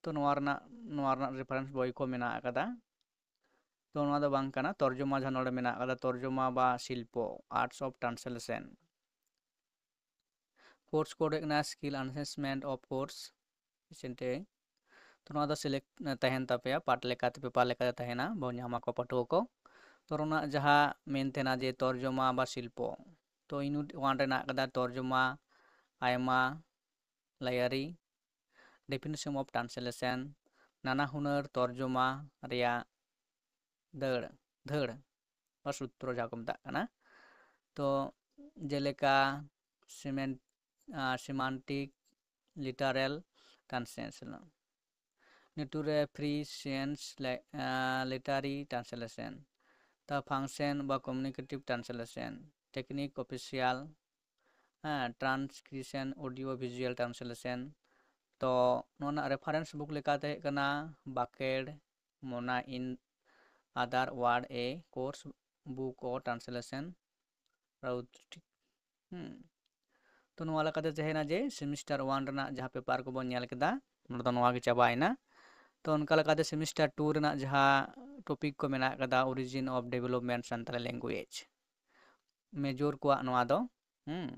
ᱛᱚ ᱱᱚᱣᱟ ᱨᱮᱱᱟᱜ, ᱱᱚᱣᱟ ᱨᱮᱱᱟᱜ reference ᱵᱳᱭ ᱠᱚ ᱢᱮᱱᱟᱜ ᱟᱠᱟᱫᱟ᱾ ᱛᱚ ᱱᱚᱣᱟ ᱫᱚ ᱵᱟᱝ ᱠᱟᱱᱟ, ᱛᱚᱨᱡᱚᱢᱟ ᱡᱟᱦᱟᱸ ᱱᱚᱰᱮ ᱢᱮᱱᱟᱜ ᱟᱠᱟᱫᱟ, ᱛᱚᱨᱡᱚᱢᱟ ᱵᱟ ᱥᱤᱞᱯᱚ, Arts of Translation᱾ Course code ᱦᱩᱭᱩᱜ ᱠᱟᱱᱟ Skill Enhancement of Course, S N T I. ᱛᱚ ᱱᱚᱣᱟ ᱫᱚ select ᱛᱟᱦᱮᱱ ᱛᱟᱯᱮᱭᱟ, part ᱞᱮᱠᱟᱛᱮ, paper ᱞᱮᱠᱟᱛᱮ ᱛᱟᱦᱮᱱᱟ, ᱵᱚᱱ ᱧᱟᱢ ᱟᱠᱚ ᱯᱟᱹᱴᱷᱩᱣᱟᱹ ᱠᱚ᱾ ᱛᱚ ᱚᱱᱟ ᱡᱟᱦᱟᱸ ᱢᱮᱱ ᱛᱟᱦᱮᱱᱟ ᱡᱮ ᱛᱚᱨᱡᱚᱢᱟ ᱵᱟ ᱥᱤᱞᱯᱚ, ᱛᱚ unit one ᱨᱮᱱᱟᱜ ᱠᱟᱫᱟ ᱛᱚᱨᱡᱚᱢᱟ, ᱟᱭᱢᱟ ᱞᱟᱭᱟᱨᱤ, definition of translation, ᱱᱟᱱᱟ ᱦᱩᱱᱟᱹᱨ ᱛᱚᱨᱡᱚᱢᱟ ᱨᱮᱭᱟᱜ ᱫᱟᱹᱲ, ᱫᱷᱟᱹᱲ ᱵᱟ ᱥᱩᱛᱨᱚ ᱡᱟᱦᱟᱸ ᱠᱚ ᱢᱮᱛᱟᱜ ᱠᱟᱱᱟ᱾ ᱛᱚ ᱡᱮᱞᱮᱠᱟ semen-, ᱟᱨ semantic literal translation, ᱱᱤᱴᱩᱨ ᱨᱮ free sense le-, ᱟᱨ literary translation, ᱛᱟ function ᱵᱟ communicative translation, technique official, ᱦᱮᱸ, transcription, audio visual translation᱾ ᱛᱚ ᱱᱚᱣᱟ ᱨᱮᱱᱟᱜ reference book ᱞᱮᱠᱟᱛᱮ ᱦᱩᱭᱩᱜ ᱠᱟᱱᱟ ᱵᱟᱠᱮᱲ, ᱢᱚᱱᱟ in other word, a course book or translation, ᱨᱟᱣᱩᱛ᱾ ᱦᱩᱸ᱾ ᱛᱚ ᱱᱚᱣᱟ ᱞᱮᱠᱟᱛᱮ ᱛᱟᱦᱮᱸᱭᱮᱱᱟ ᱡᱮ semester one ᱨᱮᱱᱟᱜ ᱡᱟᱦᱟᱸ paper ᱠᱚᱵᱚᱱ ᱧᱮᱞ ᱠᱮᱫᱟ, ᱱᱚᱰᱮ ᱫᱚ ᱱᱚᱣᱟ ᱜᱮ ᱪᱟᱵᱟᱭᱮᱱᱟ᱾ ᱛᱚ ᱚᱱᱠᱟ ᱞᱮᱠᱟᱛᱮ semester two ᱨᱮᱱᱟᱜ ᱡᱟᱦᱟᱸ topic ᱠᱚ ᱢᱮᱱᱟᱜ ᱠᱟᱫᱟ, origin of development Santali language, major ᱠᱚᱣᱟᱜ ᱱᱚᱣᱟ ᱫᱚ᱾ ᱦᱩᱸ᱾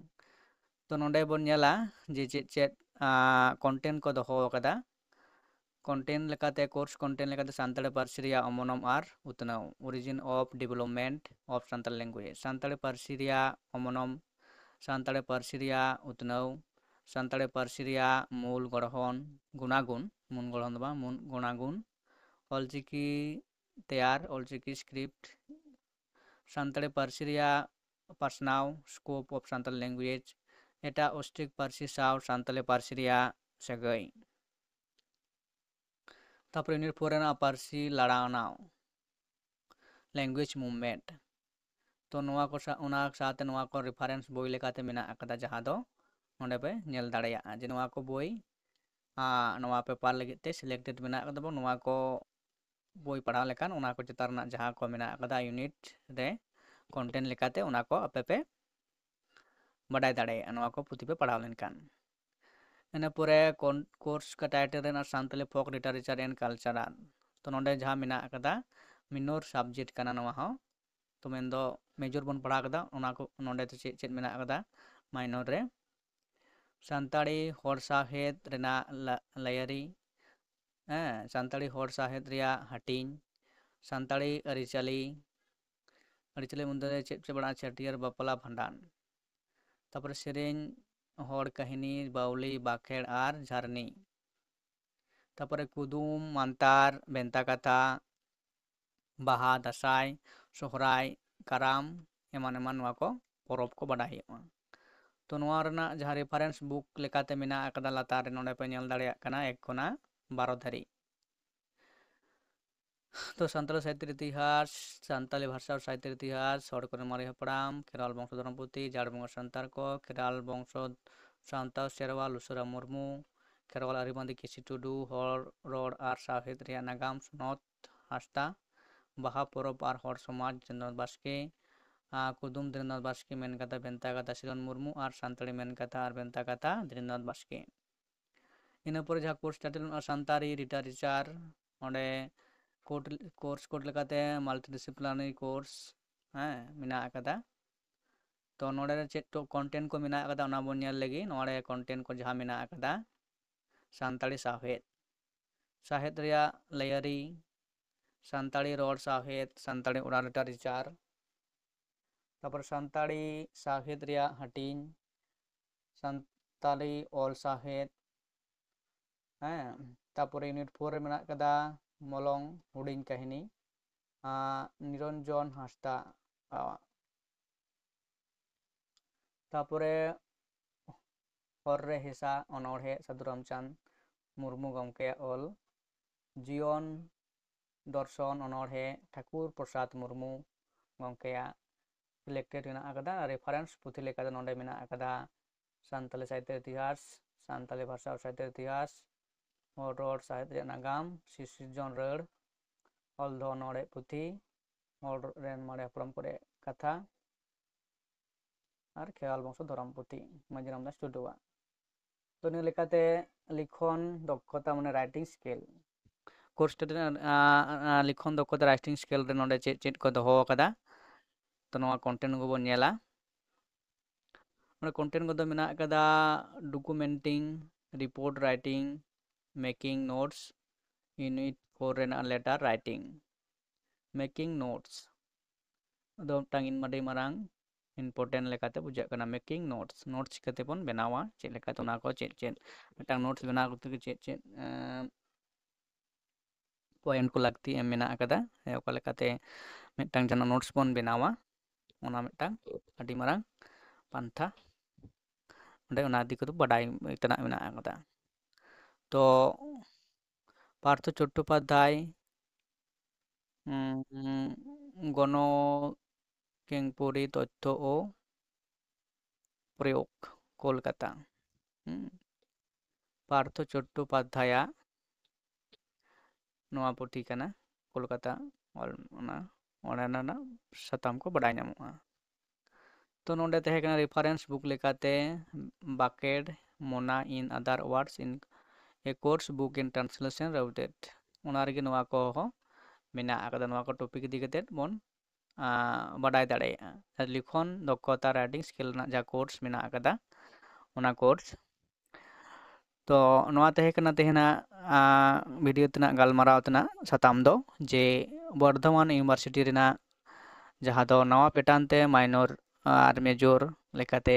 ᱛᱚ ᱱᱚᱰᱮ ᱵᱚᱱ ᱧᱮᱞᱟ ᱡᱮ ᱪᱮᱫ ᱪᱮᱫ, ᱟᱸ, content ᱠᱚ ᱫᱚᱦᱚ ᱟᱠᱟᱫᱟ᱾ ᱠᱚᱱᱴᱮᱱᱴ ᱞᱮᱠᱟᱛᱮ, ᱠᱳᱨᱥ ᱠᱚᱱᱴᱮᱱᱴ ᱞᱮᱠᱟᱛᱮ ᱥᱟᱱᱛᱟᱲᱤ ᱯᱟᱹᱨᱥᱤ ᱨᱮᱭᱟᱜ ᱚᱢᱚᱱᱚᱢ ᱟᱨ ᱩᱛᱱᱟᱹᱣ, origin of development of Santali language, Santali ᱯᱟᱹᱨᱥᱤ ᱨᱮᱭᱟᱜ ᱚᱢᱚᱱᱚᱢ, ᱥᱟᱱᱛᱟᱲᱤ ᱯᱟᱹᱨᱥᱤ ᱨᱮᱭᱟᱜ ᱩᱛᱱᱟᱹᱣ, ᱥᱟᱱᱛᱟᱲᱤ ᱯᱟᱹᱨᱥᱤ ᱨᱮᱭᱟᱜ ᱢᱩᱞ ᱜᱚᱲᱦᱚᱱ, ᱜᱩᱱᱟᱜᱩᱱ, ᱢᱩᱞ ᱜᱚᱲᱦᱚᱱ ᱫᱚ ᱵᱟᱝ, ᱢᱩᱞ ᱜᱩᱱᱟᱜᱩᱱ, ᱚᱞᱪᱤᱠᱤ ᱛᱮᱭᱟᱨ, ᱚᱞᱪᱤᱠᱤ ᱥᱠᱨᱤᱯᱴ, ᱥᱟᱱᱛᱟᱲᱤ ᱯᱟᱹᱨᱥᱤ ᱨᱮᱭᱟᱜ ᱯᱟᱥᱱᱟᱣ, scope of Santali language, ᱮᱴᱟᱜ ᱚᱥᱴᱨᱤᱠ ᱯᱟᱹᱨᱥᱤ ᱥᱟᱶ ᱥᱟᱱᱛᱟᱲᱤ ᱯᱟᱹᱨᱥᱤ ᱨᱮᱭᱟᱜ ᱥᱟᱹᱜᱟᱹᱭ᱾ ᱛᱟᱯᱚᱨᱮ ᱤᱱᱟᱹ ᱯᱚᱨᱮ ᱨᱮᱱᱟᱜ ᱯᱟᱹᱨᱥᱤ ᱞᱟᱲᱟᱣᱱᱟᱣ, language movement᱾ ᱛᱚ ᱱᱚᱣᱟ ᱠᱚ ᱥᱟ-, ᱚᱱᱟ ᱥᱟᱶᱛᱮ ᱱᱚᱣᱟ ᱠᱚ reference ᱵᱳᱭ ᱞᱮᱠᱟᱛᱮ ᱢᱮᱱᱟᱜ ᱟᱠᱟᱫᱟ, ᱡᱟᱦᱟᱸ ᱫᱚ ᱱᱚᱰᱮ ᱯᱮ ᱧᱮᱞ ᱫᱟᱲᱮᱭᱟᱜᱼᱟ ᱡᱮ ᱱᱚᱣᱟ ᱠᱚ ᱵᱳᱭ, ᱟ, ᱱᱚᱣᱟ ᱯᱮᱯᱟᱨ ᱞᱟᱹᱜᱤᱫ ᱛᱮ selected ᱢᱮᱱᱟᱜ ᱟᱠᱟᱫᱟ᱾ ᱵᱚ ᱱᱚᱣᱟ ᱠᱚ ᱵᱳᱭ ᱯᱟᱲᱦᱟᱣ ᱞᱮᱠᱷᱟᱱ ᱚᱱᱟ ᱠᱚ ᱪᱮᱛᱟᱱ ᱨᱮᱱᱟᱜ ᱡᱟᱦᱟᱸ ᱠᱚ ᱢᱮᱱᱟᱜ ᱟᱠᱟᱫᱟ ᱤᱭᱩᱱᱤᱴ ᱨᱮ, ᱠᱚᱱᱴᱮᱱᱴ ᱞᱮᱠᱟᱛᱮ ᱚᱱᱟ ᱠᱚ ᱟᱯᱮ ᱯᱮ ᱵᱟᱰᱟᱭ ᱫᱟᱲᱮᱭᱟᱜᱼᱟ ᱱᱚᱣᱟ ᱠᱚ ᱯᱩᱛᱷᱤ ᱯᱮ ᱯᱟᱲᱦᱟᱣ ᱞᱮᱱᱠᱷᱟᱱ᱾ ᱤᱱᱟᱹ ᱯᱚᱨᱮ ᱠᱚᱱ-, ᱠᱳᱨᱥ ᱠᱚ ᱴᱟᱭᱴᱮᱞ ᱨᱮᱱᱟᱜ Santali folk literature and culture, ᱛᱚ ᱱᱚᱰᱮ ᱡᱟᱦᱟᱸ ᱢᱮᱱᱟᱜ ᱟᱠᱟᱫᱟ ᱢᱤᱱᱚᱨ ᱥᱟᱵᱡᱮᱠᱴ ᱠᱟᱱᱟ ᱱᱚᱣᱟ ᱦᱚᱸ, ᱛᱚ ᱢᱮᱱᱫᱚ ᱢᱮᱡᱚᱨ ᱵᱚᱱ ᱯᱟᱲᱦᱟᱣ ᱠᱮᱫᱟ, ᱚᱱᱟ ᱠᱚ ᱱᱚᱰᱮ ᱫᱚ ᱪᱮᱫ ᱪᱮᱫ ᱢᱮᱱᱟᱜ ᱟᱠᱟᱫᱟ ᱢᱟᱭᱱᱚᱨ ᱨᱮ? ᱥᱟᱱᱛᱟᱲᱤ ᱦᱚᱲ ᱥᱟᱶᱦᱮᱫ ᱨᱮᱱᱟᱜ ᱞᱟ-, ᱞᱟᱹᱭᱟᱹᱨᱤ, ᱦᱮᱸ, ᱥᱟᱱᱛᱟᱲᱤ ᱦᱚᱲ ᱥᱟᱶᱦᱮᱫ ᱨᱮᱭᱟᱜ ᱦᱟᱹᱴᱤᱧ, ᱥᱟᱱᱛᱟᱲᱤ ᱟᱹᱨᱤᱪᱟᱹᱞᱤ, ᱟᱹᱨᱤᱪᱟᱹᱞᱤ ᱢᱚᱫᱽᱫᱷᱮ ᱨᱮ ᱪᱮᱫ ᱪᱮᱫ ᱢᱮᱱᱟᱜᱼᱟ? ᱪᱷᱟᱹᱴᱭᱟᱹᱨ, ᱵᱟᱯᱞᱟ, ᱵᱷᱟᱸᱰᱟᱱ, ᱛᱟᱯᱚᱨᱮ ᱥᱮᱨᱮᱧ, ᱦᱚᱲ ᱠᱟᱹᱦᱱᱤ, ᱵᱟᱣᱞᱤ, ᱵᱟᱠᱷᱮᱲ ᱟᱨ ᱡᱷᱟᱨᱱᱤ, ᱛᱟᱯᱚᱨᱮ ᱠᱩᱫᱩᱢ, ᱢᱟᱱᱛᱟᱨ, ᱵᱷᱮᱱᱛᱟ ᱠᱟᱛᱷᱟ, ᱵᱟᱦᱟ, ᱫᱟᱸᱥᱟᱭ, ᱥᱚᱦᱨᱟᱭ, ᱠᱟᱨᱟᱢ, ᱮᱢᱟᱱ ᱮᱢᱟᱱ ᱱᱚᱣᱟ ᱠᱚ ᱯᱚᱨᱚᱵᱽ ᱠᱚ ᱵᱟᱰᱟᱭ ᱦᱩᱭᱩᱜᱼᱟ᱾ ᱛᱚ ᱱᱚᱣᱟ ᱨᱮᱱᱟᱜ ᱡᱟᱦᱟᱸ reference book ᱞᱮᱠᱟᱛᱮ ᱢᱮᱱᱟᱜ ᱟᱠᱟᱫᱟ ᱞᱟᱛᱟᱨ ᱨᱮ, ᱱᱚᱰᱮ ᱯᱮ ᱧᱮᱞ ᱫᱟᱲᱮᱭᱟᱜ ᱠᱟᱱᱟ ᱮᱠ ᱠᱷᱚᱱᱟᱜ ᱵᱟᱨᱚ ᱫᱷᱟᱹᱨᱤᱡ᱾ ᱛᱚ ᱥᱟᱱᱛᱟᱲᱤ ᱥᱟᱦᱤᱛᱛᱚ ᱤᱛᱤᱦᱟᱥ, ᱥᱟᱱᱛᱟᱲᱤ ᱵᱷᱟᱥᱟ ᱟᱨ ᱥᱟᱦᱤᱛᱛᱚ ᱤᱛᱤᱦᱟᱥ, ᱦᱚᱲ ᱠᱚᱨᱮᱱ ᱢᱟᱨᱮ ᱦᱟᱯᱲᱟᱢ, ᱠᱷᱮᱨᱣᱟᱞ ᱵᱚᱝᱥᱚ ᱫᱷᱚᱨᱚᱢ ᱯᱩᱛᱷᱤ, ᱡᱟᱲ ᱵᱚᱸᱜᱟ ᱥᱟᱱᱛᱟᱲ ᱠᱚ, ᱠᱷᱮᱨᱣᱟᱞ ᱵᱚᱝᱥᱚ ᱥᱟᱶᱛᱟ ᱥᱮᱨᱣᱟ, ᱞᱩᱥᱩᱨᱟ ᱢᱩᱨᱢᱩ, ᱠᱷᱮᱨᱣᱟᱞ ᱟᱹᱨᱤᱵᱟᱸᱫᱤ ᱠᱤᱥᱤ ᱴᱩᱰᱩ, ᱦᱚᱲ ᱨᱚᱲ ᱟᱨ ᱥᱟᱶᱦᱮᱫ ᱨᱮᱭᱟᱜ ᱱᱟᱜᱟᱢ, ᱥᱚᱱᱚᱛ ᱦᱟᱸᱥᱫᱟ, ᱵᱟᱦᱟ ᱯᱚᱨᱚᱵᱽ ᱟᱨ ᱦᱚᱲ ᱥᱚᱢᱟᱡᱽ, ᱫᱷᱤᱨᱮᱱᱫᱨᱚᱱᱟᱛᱷ ᱵᱟᱥᱠᱮ, ᱟᱨ ᱠᱩᱫᱩᱢ, ᱫᱷᱤᱨᱮᱱᱫᱨᱚᱱᱟᱛᱷ ᱵᱟᱥᱠᱮ, ᱢᱮᱱ ᱠᱟᱛᱷᱟ ᱵᱷᱮᱱᱛᱟ ᱠᱟᱛᱷᱟ, ᱥᱤᱨᱚᱱ ᱢᱩᱨᱢᱩ, ᱟᱨ ᱥᱟᱱᱛᱟᱲᱤ ᱢᱮᱱ ᱠᱟᱛᱷᱟ ᱟᱨ ᱵᱷᱮᱱᱛᱟ ᱠᱟᱛᱷᱟ, ᱫᱷᱤᱨᱮᱱᱫᱨᱚᱱᱟᱛᱷ ᱵᱟᱥᱠᱮ᱾ ᱤᱱᱟᱹ ᱯᱚᱨᱮ ᱡᱟᱦᱟᱸ ᱠᱳᱨᱥ ᱴᱟᱭᱴᱮᱞ ᱢᱮᱱᱟᱜᱼᱟ, ᱥᱟᱱᱛᱟᱲᱤ ᱞᱤᱴᱟᱨᱮᱪᱟᱨ, ᱚᱸᱰᱮ ᱠᱳᱰ, ᱠᱳᱨᱥ ᱠᱳᱰ ᱞᱮᱠᱟᱛᱮ multidisciplinary ᱠᱳᱨᱥ, ᱦᱮᱸ, ᱢᱮᱱᱟᱜ ᱟᱠᱟᱫᱟ᱾ ᱛᱚ ᱱᱚᱰᱮ ᱨᱮ ᱪᱮᱫ ᱠᱚ ᱠᱚᱱᱴᱮᱱᱴ ᱠᱚ ᱢᱮᱱᱟᱜ ᱟᱠᱟᱫᱟ, ᱚᱱᱟ ᱵᱚᱱ ᱧᱮᱞ ᱞᱮᱜᱮ᱾ ᱱᱚᱰᱮ ᱠᱚᱱᱴᱮᱱᱴ ᱠᱚ ᱡᱟᱦᱟᱸ ᱢᱮᱱᱟᱜ ᱟᱠᱟᱫᱟ, ᱥᱟᱱᱛᱟᱲᱤ ᱥᱟᱶᱦᱮᱫ, ᱥᱟᱶᱦᱮᱫ ᱨᱮᱭᱟᱜ ᱞᱟᱹᱭᱟᱹᱨᱤ, ᱥᱟᱱᱛᱟᱲᱤ ᱨᱚᱲ ᱥᱟᱶᱦᱮᱫ, ᱥᱟᱱᱛᱟᱲᱤ oral literature, ᱛᱟᱨᱯᱚᱨ ᱥᱟᱱᱛᱟᱲᱤ ᱥᱟᱶᱦᱮᱫ ᱨᱮᱭᱟᱜ ᱦᱟᱹᱴᱤᱧ, ᱥᱟᱱᱛᱟᱲᱤ ᱚᱞ ᱥᱟᱶᱦᱮᱫ, ᱦᱮᱸ᱾ ᱛᱟᱨᱯᱚᱨᱮ unit four ᱨᱮ ᱢᱮᱱᱟᱜ ᱠᱟᱫᱟ ᱢᱚᱞᱚᱝ ᱦᱩᱰᱤᱧ ᱠᱟᱹᱦᱱᱤ, ᱟᱸ, ᱱᱤᱨᱚᱧᱡᱚᱱ ᱦᱟᱸᱥᱫᱟ ᱟᱜ᱾ ᱛᱟᱨᱯᱚᱨᱮ ᱦᱚᱨ ᱨᱮ ᱦᱮᱸᱥᱟ ᱚᱱᱚᱬᱦᱮ, ᱥᱟᱹᱫᱷᱩ ᱨᱟᱢᱪᱟᱸᱫᱽ ᱢᱩᱨᱢᱩ ᱜᱚᱢᱠᱮᱭᱟᱜ ᱚᱞ᱾ ᱡᱤᱭᱚᱱ ᱫᱚᱨᱥᱚᱱ ᱚᱱᱚᱬᱦᱮ, ᱴᱷᱟᱠᱩᱨ ᱯᱨᱚᱥᱟᱫᱽ ᱢᱩᱨᱢᱩ ᱜᱚᱢᱠᱮᱭᱟᱜ selected ᱢᱮᱱᱟᱜ ᱟᱠᱟᱫᱟ᱾ Reference ᱯᱩᱛᱷᱤ ᱞᱮᱠᱟᱛᱮ ᱱᱚᱰᱮ ᱢᱮᱱᱟᱜ ᱟᱠᱟᱫᱟ ᱥᱟᱱᱛᱟᱞᱤ ᱥᱟᱦᱤᱛᱭᱚ ᱤᱛᱤᱦᱟᱥ, ᱥᱟᱱᱛᱟᱞᱤ ᱵᱷᱟᱥᱟ ᱟᱨ ᱥᱟᱦᱤᱛᱭᱚ ᱤᱛᱤᱦᱟᱥ, ᱦᱚᱲ ᱨᱚᱲ ᱥᱟᱶᱦᱮᱫ ᱨᱮᱭᱟᱜ ᱱᱟᱜᱟᱢ, ᱥᱤᱨᱡᱚᱱ ᱨᱟᱹᱲ, ᱚᱞ ᱫᱚᱦᱚ ᱚᱱᱚᱬᱦᱮ ᱯᱩᱛᱷᱤ, ᱦᱚᱲ ᱨᱮᱱ ᱢᱟᱨᱮ ᱦᱟᱯᱲᱟᱢ ᱠᱚᱨᱮ ᱠᱟᱛᱷᱟ, ᱟᱨ ᱠᱷᱮᱨᱣᱟᱞ ᱵᱚᱝᱥᱚ ᱫᱷᱚᱨᱚᱢ ᱯᱩᱛᱷᱤ ᱢᱟᱹᱡᱷᱤ ᱨᱟᱢᱫᱟᱥ ᱴᱩᱰᱩᱣᱟᱜ᱾ ᱛᱚ, ᱱᱤᱭᱟᱹ ᱞᱮᱠᱟᱛᱮ ᱞᱤᱠᱷᱚᱱ ᱫᱚᱠᱷᱚᱛᱟ, ᱢᱟᱱᱮ writing skill, course ᱨᱮ, ᱟᱸ, ᱟᱸ, ᱞᱤᱠᱷᱚᱱ ᱫᱚᱠᱷᱚᱛᱟ writing skill ᱨᱮ ᱱᱚᱰᱮ ᱪᱮᱫ ᱪᱮᱫ ᱠᱚ ᱫᱚᱦᱚ ᱟᱠᱟᱫᱟ, ᱛᱚ, ᱱᱚᱣᱟ content ᱠᱚᱵᱚᱱ ᱧᱮᱞᱟ᱾ ᱱᱚᱰᱮ content ᱠᱚᱫᱚ ᱢᱮᱱᱟᱜ ᱟᱠᱟᱫᱟ documenting, report writing, making notes, unit four ᱨᱮᱱᱟᱜ letter writing, making notes᱾ ᱟᱫᱚ ᱢᱤᱫᱴᱟᱝ ᱟᱹᱰᱤ ᱢᱟᱨᱟᱝ important ᱞᱮᱠᱟᱛᱮ ᱵᱩᱡᱷᱟᱹᱜ ᱠᱟᱱᱟ, making notes᱾ Notes ᱪᱤᱠᱟᱹ ᱛᱮᱵᱚᱱ ᱵᱮᱱᱟᱣᱟ, ᱪᱮᱫ ᱞᱮᱠᱟᱛᱮ ᱚᱱᱟ ᱠᱚ, ᱪᱮᱫ ᱪᱮᱫ ᱢᱤᱫᱴᱟᱝ notes ᱵᱮᱱᱟᱣ ᱠᱚᱨᱛᱮ ᱜᱮ ᱪᱮᱫ ᱪᱮᱫ, ᱮᱸ, point ᱠᱚ ᱞᱟᱹᱠᱛᱤ ᱮᱢ ᱢᱮᱱᱟᱜ ᱟᱠᱟᱫᱟ, ᱥᱮ ᱚᱠᱟ ᱞᱮᱠᱟᱛᱮ ᱢᱤᱫᱴᱟᱝ ᱡᱟᱦᱟᱱᱟᱜ notes ᱵᱚᱱ ᱵᱮᱱᱟᱣᱟ, ᱚᱱᱟ ᱢᱤᱫᱴᱟᱝ ᱟᱹᱰᱤ ᱢᱟᱨᱟᱝ ᱯᱟᱱᱛᱷᱟ ᱚᱸᱰᱮ ᱚᱱᱟ ᱤᱫᱤ ᱠᱟᱛᱮ ᱵᱟᱰᱟᱭ ᱛᱮᱱᱟᱜ ᱢᱮᱱᱟᱜ ᱟᱠᱟᱫᱟ᱾ ᱛᱚ, ᱯᱟᱨᱛᱷᱚ ᱪᱚᱴᱴᱳᱯᱟᱫᱽᱫᱷᱟᱭ, ᱩᱸ, ᱜᱚᱱᱚ ᱠᱮᱝᱯᱩᱨᱤ ᱛᱚᱛᱛᱷᱚ ᱳ ᱯᱨᱚᱭᱳᱜᱽ, ᱠᱳᱞᱠᱟᱛᱟ᱾ ᱦᱩᱸ᱾ ᱯᱟᱨᱛᱷᱚ ᱪᱚᱴᱴᱳᱯᱟᱫᱽᱫᱷᱟᱭᱟᱜ ᱱᱚᱣᱟ ᱯᱩᱛᱷᱤ ᱠᱟᱱᱟ, ᱠᱳᱞᱠᱟᱛᱟ ᱚᱞ, ᱚᱱᱟ, ᱚᱱᱟ ᱨᱮᱱᱟᱜ ᱥᱟᱛᱟᱢ ᱠᱚ ᱵᱟᱰᱟᱭ ᱧᱟᱢᱚᱜᱼᱟ᱾ ᱛᱚ, ᱱᱚᱰᱮ ᱛᱟᱦᱮᱸ ᱠᱟᱱᱟ reference book ᱞᱮᱠᱟᱛᱮ ᱵᱟᱠᱮᱰ, Mona in other words in a course book in translation, ᱨᱟᱣᱛᱮᱫ᱾ ᱚᱱᱟ ᱨᱮᱜᱮ ᱱᱚᱣᱟ ᱠᱚᱦᱚᱸ ᱢᱮᱱᱟᱜ ᱟᱠᱟᱫᱟ, ᱱᱚᱣᱟ ᱠᱚ topic ᱤᱫᱤ ᱠᱟᱛᱮᱫ ᱵᱚᱱ, ᱟᱸ, ᱵᱟᱰᱟᱭ ᱫᱟᱲᱮᱭᱟᱜᱼᱟ᱾ ᱞᱤᱠᱷᱚᱱ ᱫᱚᱠᱷᱚᱛᱟ, writing skill ᱨᱮᱱᱟᱜ ᱡᱟᱦᱟᱸ course ᱢᱮᱱᱟᱜ ᱟᱠᱟᱫᱟ, ᱚᱱᱟ course᱾ ᱛᱚ ᱱᱚᱣᱟ ᱛᱟᱦᱮᱸ ᱠᱟᱱᱟ ᱛᱮᱦᱮᱧᱟᱜ ᱵᱷᱤᱰᱤᱭᱳ ᱛᱮᱱᱟᱜ ᱜᱟᱞᱢᱟᱨᱟᱣ ᱛᱮᱱᱟᱜ ᱥᱟᱛᱟᱢ ᱫᱚ, ᱡᱮ ᱵᱚᱨᱫᱷᱚᱢᱟᱱ ᱤᱭᱩᱱᱤᱵᱷᱟᱨᱥᱤᱴᱤ ᱨᱮᱱᱟᱜ ᱡᱟᱦᱟᱸ ᱫᱚ ᱱᱟᱣᱟ ᱯᱮᱴᱟᱨᱱ ᱛᱮ ᱢᱟᱭᱱᱚᱨ ᱟᱨ ᱢᱮᱡᱚᱨ ᱞᱮᱠᱟᱛᱮ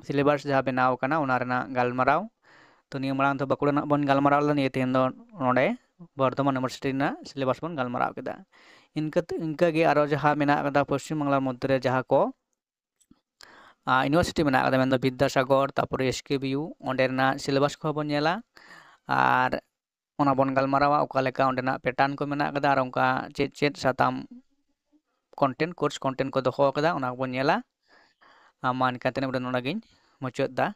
ᱥᱤᱞᱮᱵᱟᱥ ᱡᱟᱦᱟᱸ ᱵᱮᱱᱟᱣ ᱟᱠᱟᱱᱟ, ᱚᱱᱟ ᱨᱮᱱᱟᱜ ᱜᱟᱞᱢᱟᱨᱟᱣ᱾ ᱛᱚ ᱱᱤᱭᱟᱹ ᱢᱟᱲᱟᱝ ᱫᱚ ᱵᱟᱸᱠᱩᱲᱟ ᱨᱮᱱᱟᱜ ᱵᱚᱱ ᱜᱟᱞᱢᱟᱨᱟᱣ ᱞᱮᱫᱟ, ᱱᱤᱭᱟᱹ ᱛᱮᱦᱮᱧ ᱫᱚ ᱱᱚᱰᱮ ᱵᱚᱨᱫᱷᱚᱢᱟᱱ ᱤᱭᱩᱱᱤᱵᱷᱟᱨᱥᱤᱴᱤ ᱨᱮᱱᱟᱜ ᱥᱤᱞᱮᱵᱟᱥ ᱵᱚᱱ ᱜᱟᱞᱢᱟᱨᱟᱣ ᱠᱮᱫᱟ᱾ ᱤᱱᱠᱟᱹ ᱤᱱᱠᱟᱹᱜᱮ ᱟᱨᱚ ᱡᱟᱦᱟᱸ ᱢᱮᱱᱟᱜ ᱟᱠᱟᱫᱟ ᱯᱚᱥᱪᱤᱢ ᱵᱟᱝᱞᱟ ᱢᱚᱫᱽᱫᱷᱮ ᱨᱮ ᱡᱟᱦᱟᱸ ᱠᱚ ᱤᱭᱩᱱᱤᱵᱷᱟᱨᱥᱤᱴᱤ ᱢᱮᱱᱟᱜ ᱟᱠᱟᱫᱟ, ᱢᱮᱱᱫᱚ ᱵᱤᱫᱽᱫᱟᱥᱟᱜᱚᱨ, ᱛᱟᱨᱯᱚᱨᱮ ᱮᱥ ᱠᱮ ᱵᱤ ᱭᱩ, ᱚᱸᱰᱮ ᱨᱮᱱᱟᱜ ᱥᱤᱞᱮᱵᱟᱥ ᱠᱚᱦᱚᱸ ᱵᱚᱱ ᱧᱮᱞᱟ᱾ ᱟᱨ ᱚᱱᱟ ᱵᱚᱱ ᱜᱟᱞᱢᱟᱨᱟᱣᱟ, ᱚᱠᱟ ᱞᱮᱠᱟ ᱚᱸᱰᱮᱱᱟᱜ ᱯᱮᱴᱟᱨᱱ ᱠᱚ ᱢᱮᱱᱟᱜ ᱟᱠᱟᱫᱟ ᱟᱨ ᱚᱱᱠᱟ ᱪᱮᱫ ᱪᱮᱫ ᱥᱟᱛᱟᱢ ᱠᱚᱱᱴᱮᱱᱴ, ᱠᱳᱨᱥ ᱠᱚᱱᱴᱮᱱᱴ ᱠᱚ ᱫᱚᱦᱚ ᱟᱠᱟᱫᱟ, ᱚᱱᱟ ᱠᱚᱵᱚᱱ ᱧᱮᱞᱟ᱾ ᱟᱨ ᱢᱟ ᱮᱱᱠᱷᱟᱱ ᱛᱮᱦᱮᱧ ᱱᱚᱰᱮ ᱜᱤᱧ ᱢᱩᱪᱟᱹᱫ ᱮᱫᱟ᱾